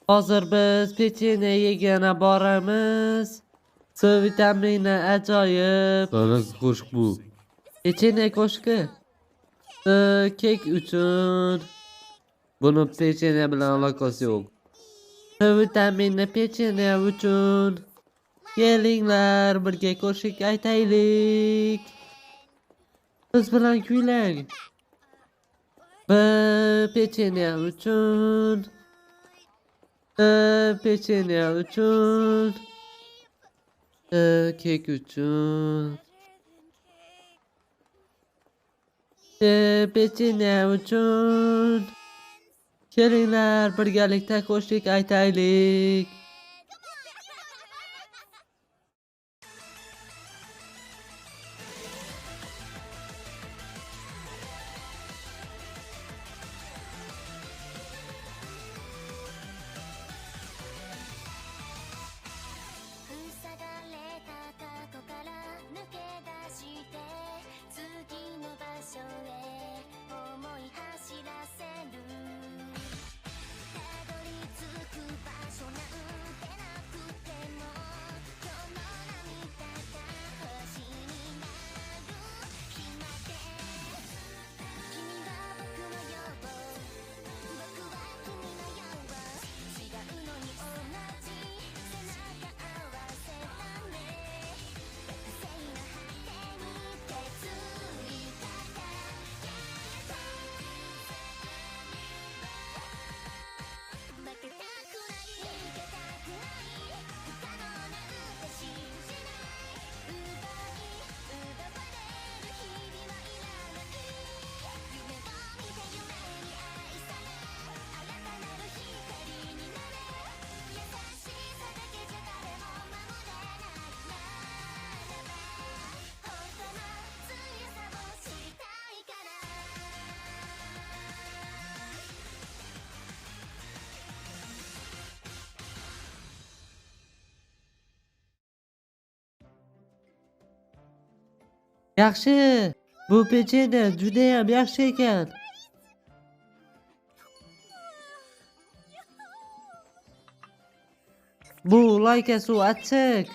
Hozir biz pechenye yegani boramiz. C vitamini ajoyib. Qanaqa qo'shiq bu? Pechenye qo'shiqi. Kek uchun. Buni pechenye bilan aloqasi yo'q. C vitamini pechenye uchun. Kelinglar, birga qo'shiq aytaylik. Biz bilan kuylang. B pechenye uchun. C pechenye uchun. C kek uchun. C pechenye uchun. Kelinglar, birgalikda qo'shiq aytaylik. Yaxshi. Bu pechenye judayam yaxshi ekan. Bu layka suv achchiq.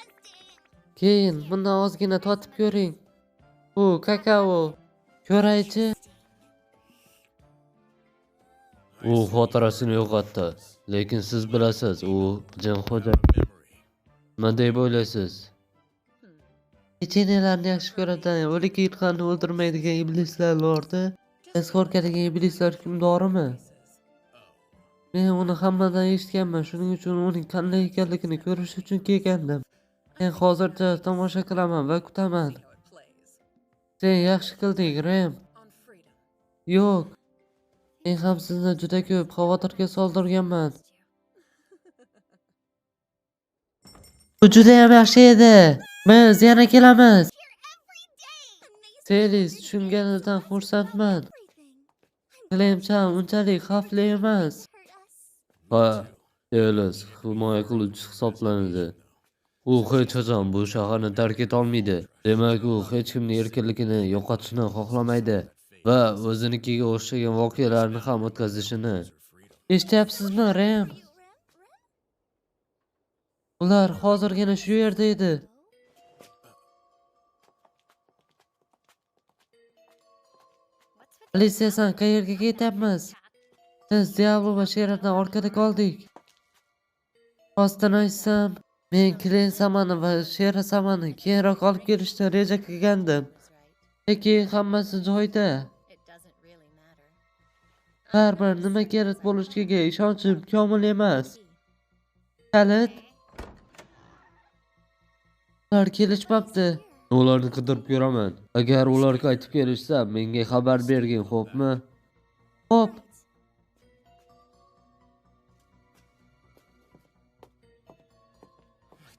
Keyin bundan ozgina totib ko'ring. Bu kakao. Ko'raychi. U xotirasini yo'qotdi. Lekin siz bilasiz, u jinxo'ja. Nima deb o'ylaysiz? Pechenyelarni yaxshi ko'radigan, o'lik yilqani o'ldirmaydigan iblislar lordi. Siz qo'rqadigan iblislar hukmdorimi? Men uni hammadan eshitganman, shuning uchun uning qanday ekanligini ko'rish uchun kelgandim. Men hozircha tomosha qilaman va kutaman. Sen yaxshi qilding, Rem. Yo'q. Men ham sizni juda ko'p xavotirga soldirganman. Bu judayam yaxshi edi. Biz yana kelamiz. Selis tushunganidan xursandman. Klemchan unchalik xavfli emas. Ha, Elis himoya qiluvchi hisoblanadi. U hech qachon bu shaharni tark etolmaydi. Demak, u hech kimning erkinligini yo'qotishni xohlamaydi va o'zinikiga o'xshagan voqealarni ham o'tkazishini. Eshityapsizmi, Rem? Ular hozirgina shu yerda edi. Alitsiyasan, qayerga ketyapmiz? Biz Diablo va Sheradan orqada qoldik. Rostini aytsam, men Klen Samani va Shera Samani keyinroq olib kelishni reja qilgandim. Lekin hammasi joyida. Baribir nima kerak bo'lishiga ishonchim komil emas. Kalit. Ular kelishmabdi. Ularni qidirib ko'raman. Agar ular qaytib kelishsa, menga xabar bergin, xo'pmi? Xo'p.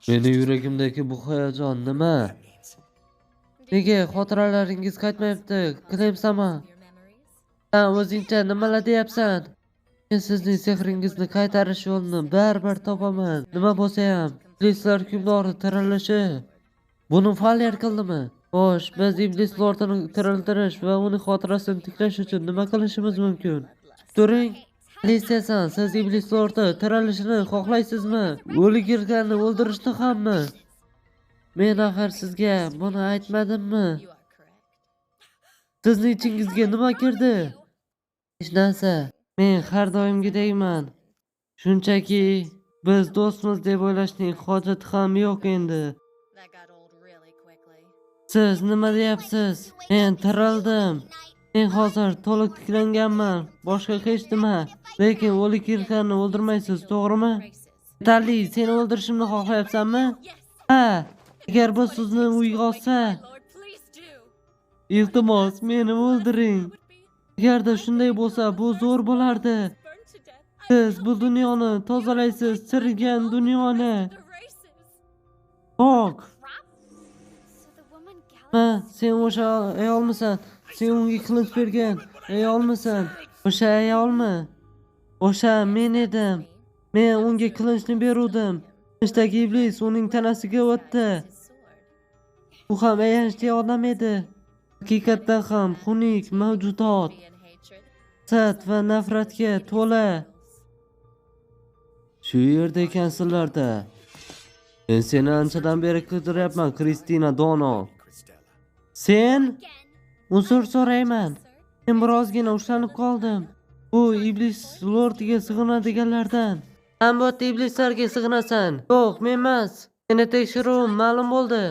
Meni yuragimdagi bu hayajon nima? Nega xotiralaringiz qaytmayapti, Klemsama? Sen o'zingcha nimalar deyapsan? Men sizning sehringizni qaytarish yo'lini baribir topaman. Nima bo'lsa ham, iblislar hukmdori tirilishi. Buni Faller qildimi? Xo'sh, biz iblis lordini tiriltirish va uning xotirasini tiklash uchun nima qilishimiz mumkin? Turing. Alitsiyasan, siz iblis lordi tirilishini xohlaysizmi? O'ligirlarni o'ldirishni hammi? Men axir sizga buni aytmadimmi? Sizni ichingizga nima kirdi? Hech narsa. Men har doimgidekman. Shunchaki biz do'stmiz deb o'ylashning hojati ham yo'q endi. Siz nima deyapsiz? Men tirildim. Men hozir to'liq tiklanganman. Boshqa hech nima. Lekin o'likirlarni o'ldirmaysiz, to'g'rimi? Yetarli, seni o'ldirishimni xohlayapsanmi? Ha, agar bu sizni uyg'otsa, iltimos, meni o'ldiring. Agarda shunday bo'lsa, bu zo'r bo'lardi. Siz bu dunyoni tozalaysiz, chirigan dunyoni. Pok. Ha, sen o'sha ayolmisan? Sen unga qilinch bergan ayolmisan? O'sha ayolmi? O'sha men edim. Men unga qilinchni beruvdim. Qilichdagi iblis uning tanasiga o'tdi. U ham ayanchli odam edi. Haqiqatdan ham xunuk mavjudot. Hasad va nafratga to'la. Shu yerda ekansizlarda. Men seni anchadan beri qidiryapman, Kristina Dono. Sen? Uzr so'rayman. Men birozgina ushlanib qoldim. Bu iblis lordiga sig'inadiganlardan. Sen bu yerda iblislarga sig'inasan. Yo'q, men emas. Meni tekshiruvim ma'lum bo'ldi.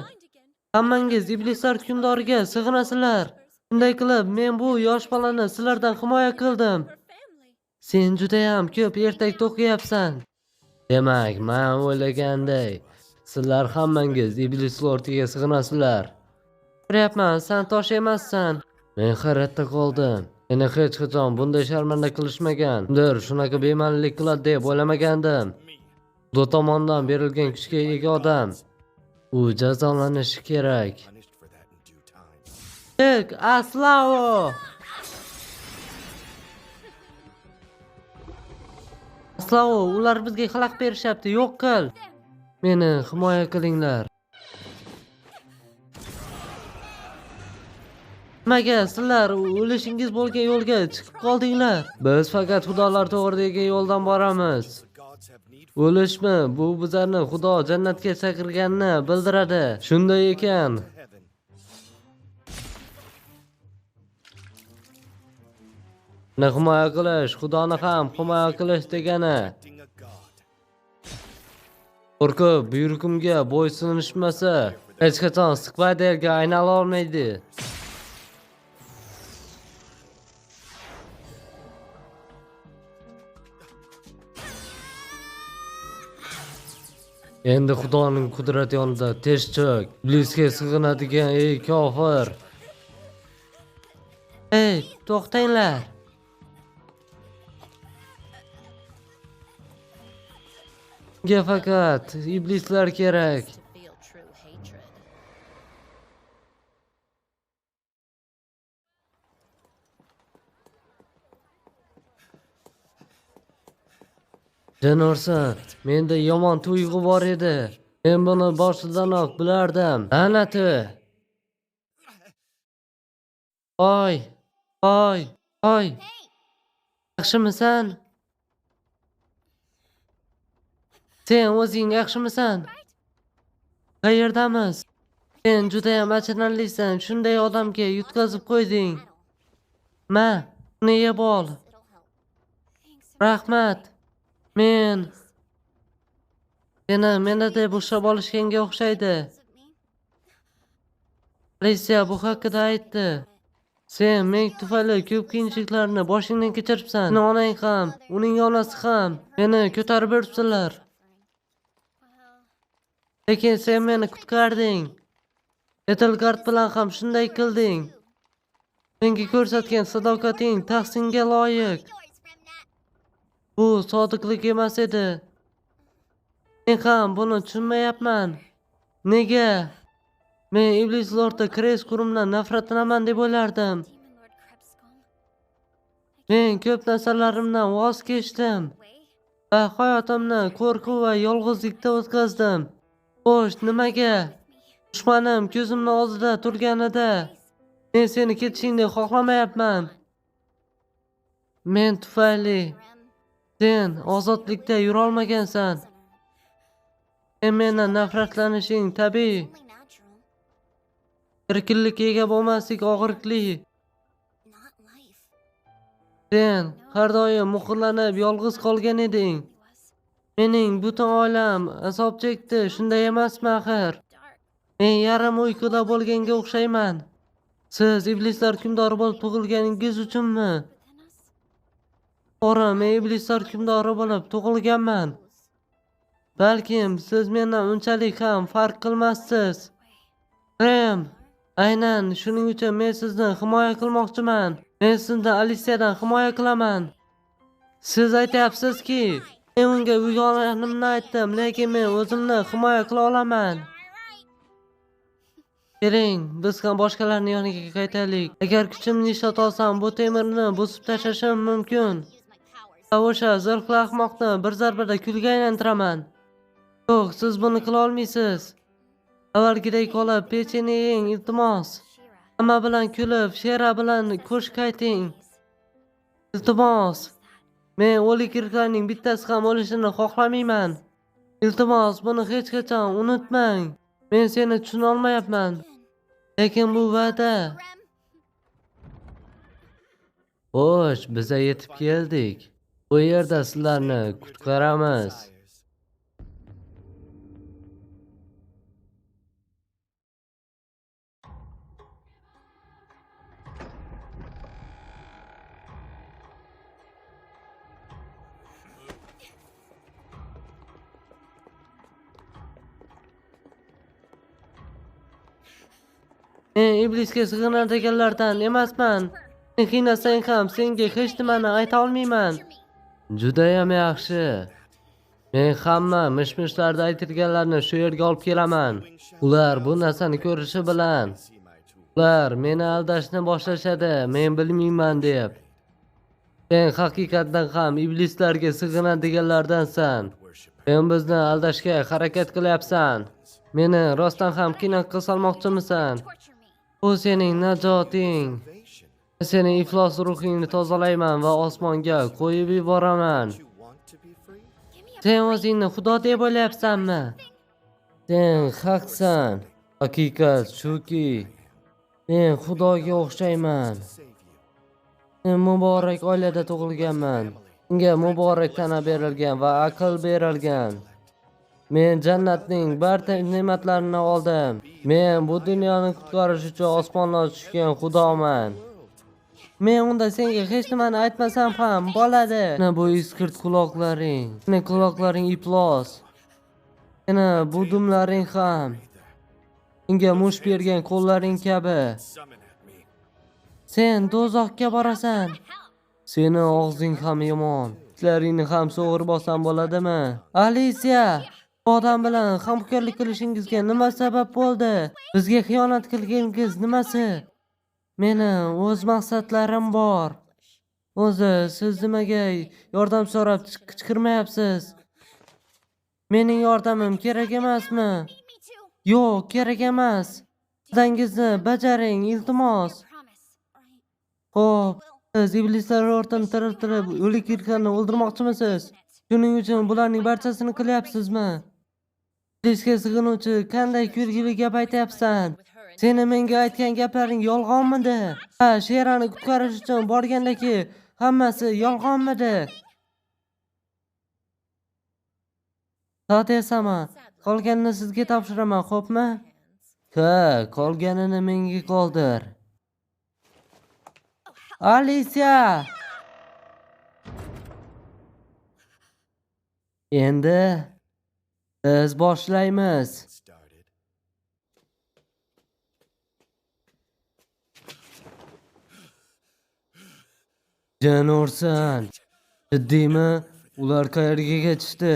Hammangiz iblislar hukmdoriga sig'inasizlar. Shunday qilib, men bu yosh bolani sizlardan himoya qildim. Sen judayam ko'p ertak to'qiyapsan. Demak, men o'ylaganday, sizlar hammangiz iblis lordiga sig'inasizlar. Ko'ryapman, sen tosh emassan. Men hayratda qoldim. Meni hech qachon bunday sharmanda qilishmagan. Kimdir shunaqa bema'nilik qiladi deb o'ylamagandim. Xudo tomonidan berilgan kuchga ega odam. U jazolanishi kerak. Chiq, Aslao! Aslao, ular bizga xalaq berishyapti, yo'q qil. Meni himoya qilinglar. Nimaga sizlar o'lishingiz bo'lgan yo'lga chiqib qoldinglar? Biz faqat xudolar to'g'ridagi yo'ldan boramiz. O'lishmi bu bizlarni Xudo jannatga chaqirganini bildiradi. Shunday ekan, meni himoya qilish, Xudoni ham himoya qilish degani. Qo'rqib buyrug'imga bo'ysunishmasa, hech qachon Skvaderga aynala olmaydi. Endi Xudoning qudrati yonida tez cho'k. Iblisga sig'inadigan ey kofir. Ey, to'xtanglar. Unga faqat iblislar kerak. Janorsan, menda yomon tuyg'u bor edi. Men buni boshidanoq bilardim. La'nati. Oy, oy, oy. Yaxshimisan? Sen o'zing yaxshimisan? Qayerdamiz? Sen judayam achinarlisan. Shunday odamga yutqazib qo'yding. Ma, uni yeb ol. Rahmat. Men seni menda deb ushlab olishganga o'xshaydi. Alitsiya bu haqida aytdi. Sen men tufayli ko'p qiyinchiliklarni boshingdan kechiribsan. Seni onang ham, uning onasi ham meni ko'tarib yuribsizlar. Lekin sen meni qutqarding. Edelgard bilan ham shunday qilding. Menga ko'rsatgan sadoqating tahsinga loyiq. Bu sodiqlik emas edi. Men ham buni tushunmayapman. Nega? Men iblis lordi Kres qurumdan nafratlanaman deb o'ylardim. Men ko'p narsalarimdan voz kechdim va hayotimni qo'rquv va yolg'izlikda o'tkazdim. Xo'sh, nimaga? Dushmanim ko'zimning oldida turganida men seni ketishingni xohlamayapman. Men tufayli Sen ozodlikda yurolmagansan. Sen mendan nafratlanishing tabiiy. Erkinlikka ega bo'lmaslik og'riqli. Sen har doim muhrlanib yolg'iz qolgan eding. Mening butun oilam azob chekdi, shunday emasmi axir? Men yarim uyquda bo'lganga o'xshayman. Siz iblislar hukmdori bo'lib tug'ilganingiz uchunmi? To'g'ri, men iblislar hukmdori bo'lib tug'ilganman. Balkim siz mendan unchalik ham farq qilmassiz. Rem, aynan shuning uchun men sizni himoya qilmoqchiman. Men sizni Alisiyadan himoya qilaman. Siz aytyapsizki, men unga uyg'onganimni aytdim, lekin men o'zimni himoya qila olaman. Keling, biz ham boshqalarning yoniga qaytaylik. Agar kuchimni ishlata olsam, bu temirni buzib tashlashim mumkin. Va o'sha zirhli ahmoqni bir zarbada kulga aylantiraman. Yo'q, siz buni qila olmaysiz. Avvalgidek qolib pechenye yeng, iltimos. Hamma bilan kulib, Shera bilan qo'shiq ayting. Iltimos. Men o'lik irqlarning bittasi ham o'lishini xohlamayman. Iltimos, buni hech qachon unutmang. Men seni tushuna olmayapman. Lekin bu va'da. Xo'sh, biza yetib keldik. Bu yerda sizlarni qutqaramiz. Men iblisga sig'inadiganlardan emasman. Meni qiynasang ham senga hech nimani ayta olmayman. Judayam yaxshi. Men hamma mish-mishlarda aytilganlarni shu yerga olib kelaman. Ular bu narsani ko'rishi bilan ular meni aldashni boshlashadi, men bilmayman deb. Sen haqiqatdan ham iblislarga sig'inadiganlardansan. Sen bizni aldashga harakat qilyapsan. Meni rostdan ham qiynoqqa solmoqchimisan? Bu sening najoting. Sening iflos ruhingni tozalayman va osmonga qo'yib yuboraman. Sen o'zingni Xudo deb o'ylayapsanmi? Sen haqsan. Haqiqat shuki, men Xudoga o'xshayman. Men muborak oilada tug'ilganman. Menga muborak tana berilgan va aql berilgan. Men jannatning barcha ne'matlarini oldim. Men bu dunyoni qutqarish uchun osmondan tushgan Xudoman. Men unda senga hech nimani aytmasam ham bo'ladi. Mana bu iskirt quloqlaring, mana quloqlaring iflos. Mana bu dumlaring ham. Menga musht bergan qo'llaring kabi. Sen do'zaxga borasan. Seni og'zing ham yomon. Tishlaringni ham sug'urib olsam bo'ladimi? Alisiya, bu odam bilan hamkorlik qilishingizga nima sabab bo'ldi? Bizga xiyonat qilganingiz nimasi? Meni o'z maqsadlarim bor. O'zi siz nimaga yordam so'rab qichqirmayapsiz? Mening yordamim kerak emasmi? Yo'q, kerak emas. Va'dangizni bajaring, iltimos. Xo'p, siz iblislar o'rtini tiriltirib, o'lik irqlarni o'ldirmoqchimisiz? Shuning uchun bularning barchasini qilyapsizmi? Iblisga sig'inuvchi qanday kulgili gap aytyapsan? Seni menga aytgan gaplaring yolg'onmidi? Ha, Sherani qutqarish uchun borgandaki hammasi yolg'onmidi? Totesama, qolganini sizga topshiraman, xo'pmi? Ha, qolganini menga qoldir. Alisiya! Endi biz boshlaymiz. Jin ursin. Jiddiymi? Ular qayerga ketishdi?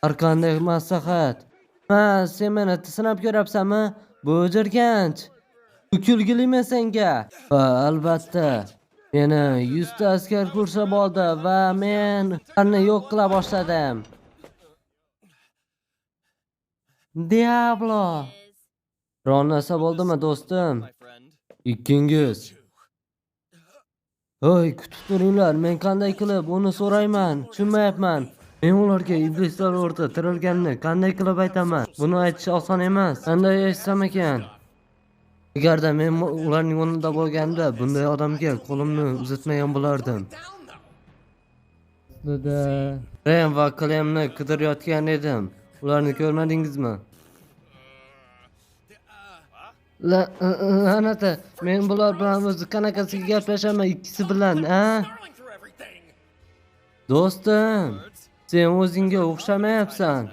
Har qanday maslahat. Ha, sen meni sinab ko'ryapsanmi? Bu jirkanch. Bu kulgilimi senga? Ha, albatta. Meni 100 ta askar qurshab oldi va men ularni yo'q qila boshladim. Diablo. Biron narsa bo'ldimi, do'stim? Ikkingiz. Hoy, kutib turinglar, men qanday qilib uni so'rayman? Tushunmayapman. Men ularga iblislar o'rta tirilganini qanday qilib aytaman? Buni aytish oson emas. Qanday aytsam ekan? Agarda men ularning o'rnida bo'lganimda bunday odamga qo'limni uzatmagan bo'lardim. Aslida Rem va Klemni qidirayotgan edim. Ularni ko'rmadingizmi? La'nati, men bular bilan o'zi qanaqasiga gaplashaman ikkisi bilan, a? Do'stim, sen o'zingga o'xshamayapsan.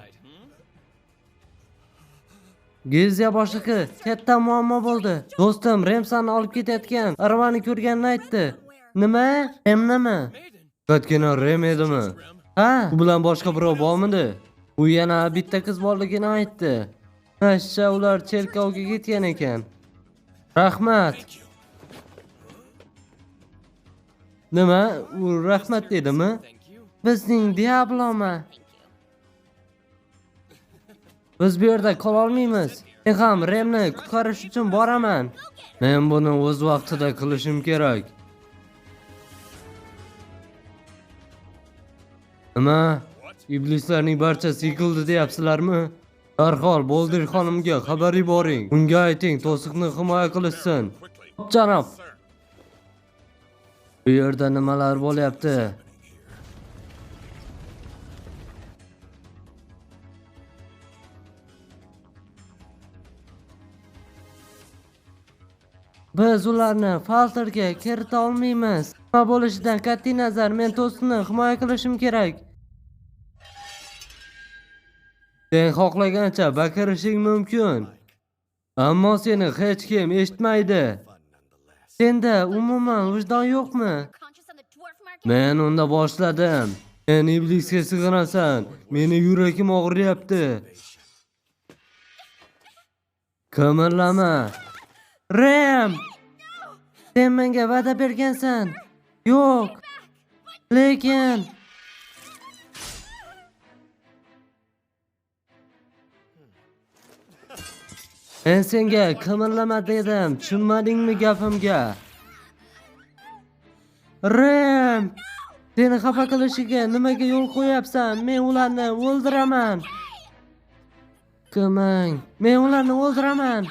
Gildiya boshlig'i, katta muammo bo'ldi. Do'stim Remsani olib ketayotgan aravani ko'rganini aytdi. Nima? Remnimi? Faqatgina Rem edimi? Ha, u bilan boshqa birov bormidi? U yana bitta qiz borligini aytdi. Aytishicha, ular cherkovga ketgan ekan. Rahmat. Nima? U rahmat dedimi? Bizning Diablomi? Biz bu yerda qola olmaymiz. Men ham Remni qutqarish uchun boraman. Men buni o'z vaqtida qilishim kerak. Nima? Iblislarning barchasi yiqildi deyapsizlarmi? Darhol Boldir xonimga xabar yuboring. Unga ayting, to'siqni himoya qilishsin. Janob. Bu yerda nimalar bo'lyapti? Biz ularni falterga kirita olmaymiz. Nima bo'lishidan qat'iy nazar men to'siqni himoya qilishim kerak. Sen xohlagancha baqirishing mumkin. Ammo seni hech kim eshitmaydi. Senda umuman vijdon yo'qmi? Men unda boshladim. Sen iblisga sig'inasan. Meni yuragim og'riyapti. Qimirlama. Rem! Sen menga va'da bergansan. Yo'q. Lekin men senga qimirlama dedim. Tushunmadingmi gapimga? Rem! Seni xafa qilishiga nimaga yo'l qo'yapsan? Men ularni o'ldiraman. Qilmang. Men ularni o'ldiraman.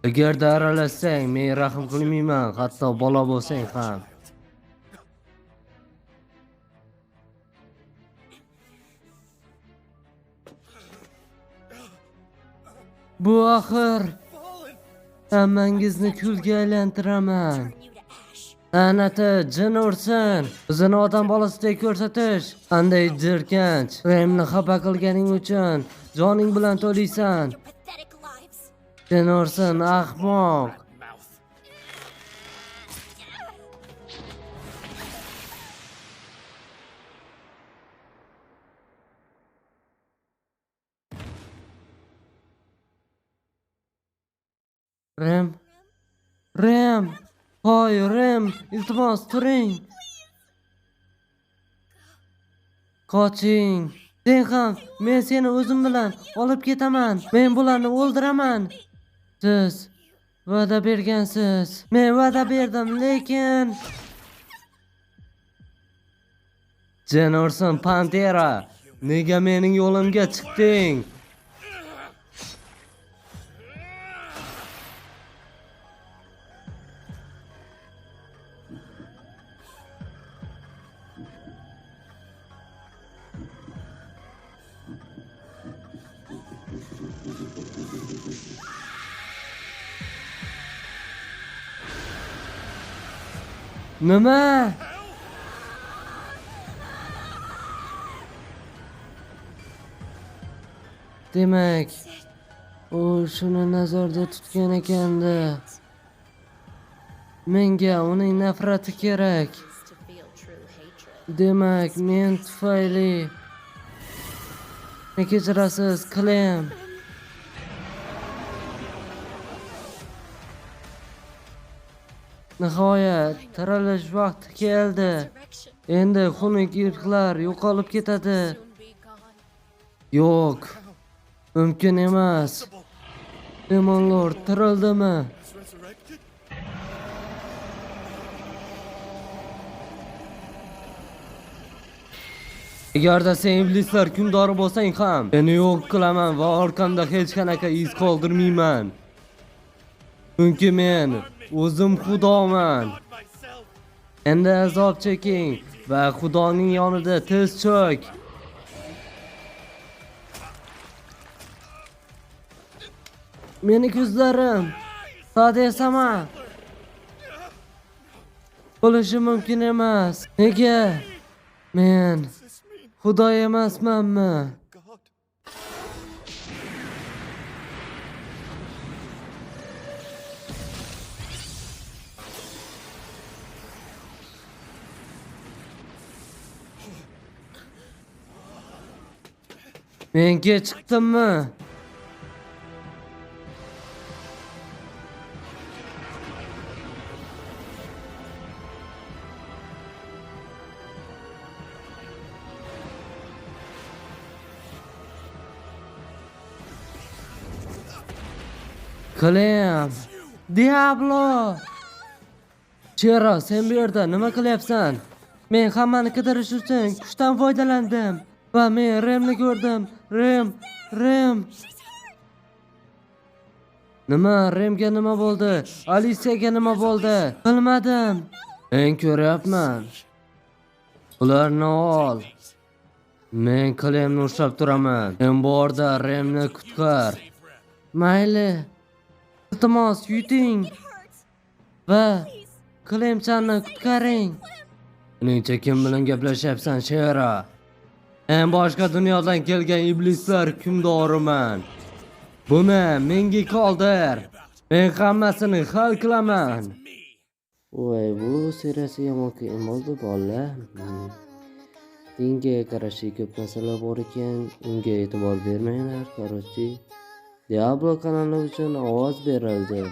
Agarda aralashsang, men rahm qilmayman, hatto bola bo'lsang ham. Bu axir hammangizni kulga aylantiraman. La'nati jin ursin. O'zini odam bolasidek ko'rsatish qanday jirkanch. Remni xafa qilganing uchun joning bilan to'laysan. Jin ursin, ahmoq. Rem. Rem. Hoy, Rem, iltimos turing. Qoching. Sen ham, men seni o'zim bilan olib ketaman. Men bularni o'ldiraman. Siz va'da bergansiz. Men va'da berdim, lekin Jin ursin, Pantera. Nega mening yo'limga chiqding? Nima? Demak, u shuni nazarda tutgan ekanda. Menga uning nafrati kerak. Demak, men tufayli. Meni kechirasiz, Klem. Nihoyat, tirilish vaqti keldi. Endi xunuk irqlar yo'qolib ketadi. Yo'q, mumkin emas. Demonlar tirildimi? Agarda sen iblislar hukmdori bo'lsang ham, seni yo'q qilaman va orqamda hech qanaqa iz qoldirmayman. Chunki men o'zim Xudoman. Endi azob cheking va Xudoning yonida tiz cho'k. Meni ko'zlarim Sadesama. Bo'lishi mumkin emas. Nega? Men Xudo emasmanmi? Men kech chiqdimmi? Clem! Diablo! Chera, sen bu yerda nima qilyapsan? Men hammani qidirish uchun kuchdan foydalandim va men Remni ko'rdim. Rem, Rem. Nima, Remga nima bo'ldi? Alisiyaga nima bo'ldi? Bilmadim. Men ko'ryapman. Ularni ol. Men Clemni ushlab turaman. Sen borda Remni qutqar. Mayli. Iltimos, yuting va Clemchani qutqaring. Uningcha kim bilan gaplashyapsan, Shera? Men boshqa dunyodan kelgan iblislar hukmdoriman. Buni menga qoldir. Men hammasini hal qilaman. Voy, bu seriyasi yomon qiyin bo'ldi, bolalar. Dinga qarashli ko'p masala bor ekan, unga e'tibor bermanglar. Короче, Diablo kanali uchun ovoz berildi.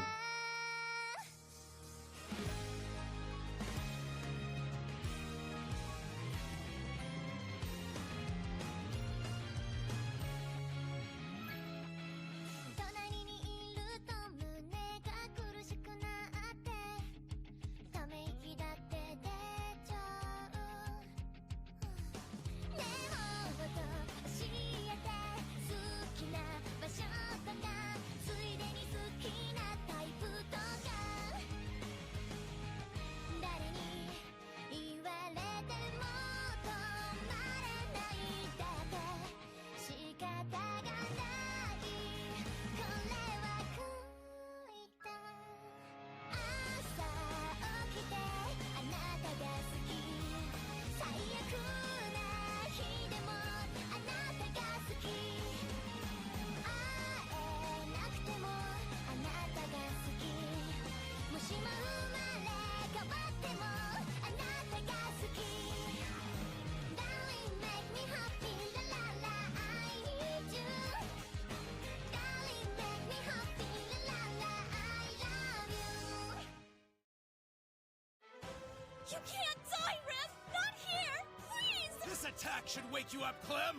You can't die, Rem! Not here! Please! This attack should wake you up, Clem!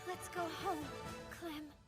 Let's go home, Clem.